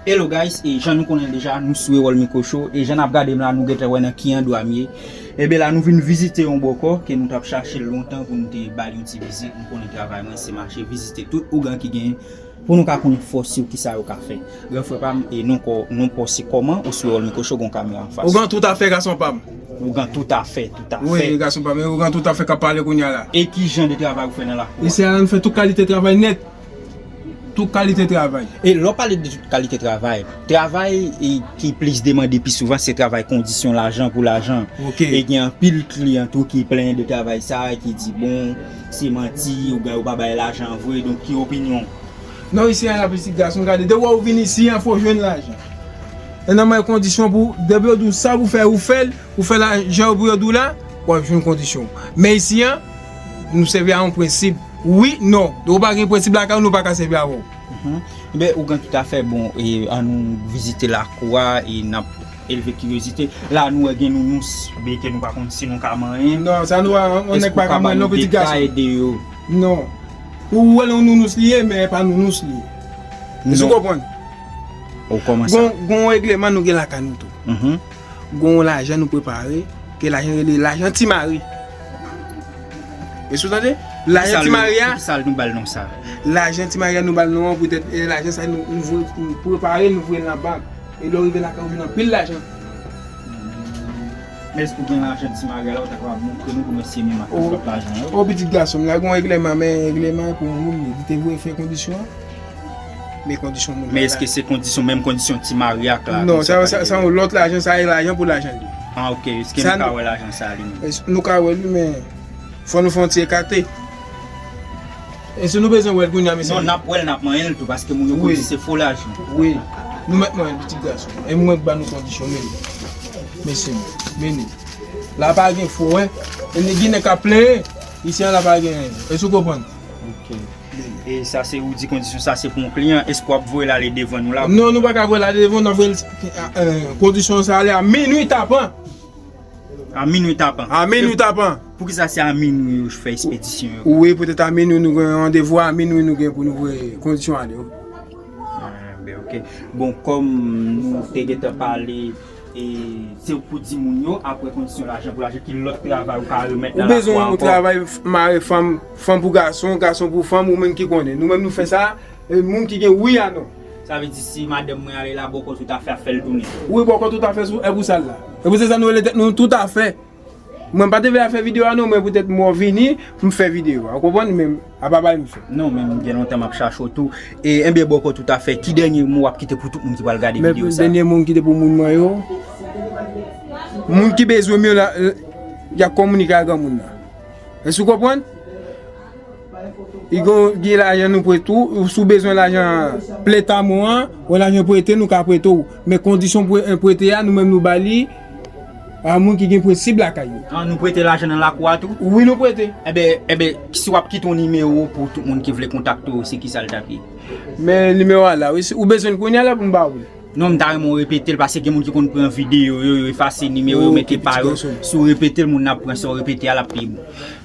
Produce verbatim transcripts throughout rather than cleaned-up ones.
Hello guys, e jan nou konnen deja, nou sou Erol Micro Show, e jan n ap gade m la, nou gentan wè nan ki andwa m ye. Ebyen la, nou vin vizite yon bòkò ke nou t ap chache l lontan pou nou te ba l yon ti vizit. Nou konnen travay mwen se mache vizite tout ougan ki genyen pou nou ka konnen fòs yo, kisa yo ka fè. Gran frè pa m, e non kò, non pa w se kòman, ou sou Erol Micro Show, gon kamera anfas. Ougan toutafè, gason pa m. Ougan toutafè, toutafè. Wi, gason pa m, e ougan toutafè k ap pale kounye a la. E ki jan de travay ou fè nan lakou a? Isi a, nou fè tout kalite travay nèt. Tout kalite travay. E lè w pale de tout kalite travay, travay e ki plis demande pi souvan se travay kondisyon lajan pou lajan. Ok. E gen anpil kliyan tou ki plenyen de travay sa, ki di bon, se manti, ou gen, ou pa bay lajan vre, donk ki opinyon w? Non, isi a la, pitit gason, gade, depi w vin isi a, fò w jwenn lajan. E nan men kondisyon pou, depi yo di w sa pou fè, ou fè l, ou fè lajan pou yo di w la, w ap jwenn kondisyon. Men isi a, nou sèvi a yon prensip. Wi, non. Depi w pa gen prensip lakay ou, nou pa ka sèvi avè w. Mhm. Ebyen, ougan toutafè, bon, e, ann nou vizite lakou a, e n ap elve kiryozite. La, nou wè gen nounous, byen ke nou pa konn si nou ka manyen. Non, sa nou, yon nèg pa ka manyen, non, pitit gason. Èske w ka ba nou detay de yo? Non. Ou wè l yon nounous li ye, men e pa nounous li ye. Èske w konprann? Ou kòmanse. Gon, gon regleman nou gen lakay nou tou. Mhm. Gon lajan nou prepare, ke lajan rele lajan Ti Mari. Èske w tande? Lajan Ti Mari a. Poukisa nou ba l non sa? Lajan Ti Mari a nou ba l non an poutèt, e, lajan sa nou, nou vre, nou prepare, nou voye l nan bank. E lè w rive lakay ou jwenn anpil lajan. Men èske w gen lajan Ti Mari a la, ou ta kapab montre nou pou nou eseye menm ak tout lòt lajan yo? O, pitit gason m la, gon regleman, men regleman pou yon moun li. Li te voye fè kondisyon an. Men kondisyon moun nan la. Men èske se kondisyon, menm kondisyon Ti Mari ak la? Non, sa, sa, sa yon lòt lajan, sa e lajan pou lajan li. Ah, ok. Èske nou ka wè lajan sa li menm? Nou ka wè li, men fò nou fè yon ti ekate. Èske nou bezwen wè l kounye a, mesye? Non, n ap wè l, n ap manyen l tou, paske moun yo konn di se fo lajan. Wi. Nou mèt manyen l, pitit gason. E mwen k ba nou kondisyon, men. Mesye, men nou. La pa gen fo, wi. E gen nèg k ap plenyen. Isi a la pa gen. Èske w konprann? Ok. E sa se, ou di kondisyon sa se pou yon kliyan, èske w ap voye l ale devan nou la? Non, nou pa ka voye l ale devan, n ap voye l, e, kondisyon sa ale a minui tapan. A minui tapan? A minui tapan. Poukisa se a minui yo fè espedisyon yo? Wi, poutèt a minui nou gen randevou, a minui nou gen pou nou voye kondisyon ale, wi. Ah, ben, ok. Bon, kòm nou te gentan pale, e, se pou di moun yo, apre kondisyon lajan pou lajan, ki lòt travay ou ka remèt nan lakou a ankò? Ou bezwen yon travay f-, mare fanm, fanm pou gason, gason pou fanm, ou menm ki konnen. Nou menm nou fè sa, e, moun ki gen wi a non. Sa vle di si madanm mwen ale la, bòkò toutafè ap fè l tounen? Wi, bòkò toutafè sou, e pou sa l la. E pou se sa nou rele tèt nou toutafè. Mwen m pa te vle al fè videyo a non, men poutèt m wè w vini, m fè videyo a. Ou konprann? Men a pa bay m fè. Non, men m gen lontan m ap chache w tou. E, enben, bòkò toutafè, ki dènye mo w ap kite pou tout moun ki pral gade videyo sa? Men dènye mo m kite pou moun mwen yo, moun ki bezwen m yo la, y ap kominike ak granmoun nan. Èske w konprann? I gon, gen lajan nou prete ou, si w bezwen lajan plètamon an, ou lajan prete, nou ka prete w. Men kondisyon pre-, prete a, nou menm nou ba li a moun ki gen prensip lakay yo. Ah, nou prete lajan nan lakou a tou? Wi, nou prete. Enben, enben, si w ap kite yon nimewo pou tout moun ki vle kontakte w, se kisa l t ap ye? Men nimewo a la, wi, si ou bezwen l kounye a la pou m ba ou l. Non, m ta renmen w repete l, paske gen moun ki konn pran videyo yo, yo efase nimewo yo, mete pa yo. Si w repete l, moun nan ap pran sa w repete a, l ap pi bon.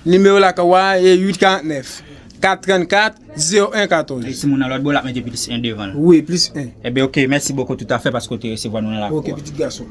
Nimewo lakay ou a, e uit karant nèf, kat trannkat, zewo en katòz. E si moun nan lòt bò, l ap mete plis en devan l. Wi, plis en. Enben, ok, mèsi bòkò toutafè paske w te resevwa nou nan lakou a. Ok, pitit gason.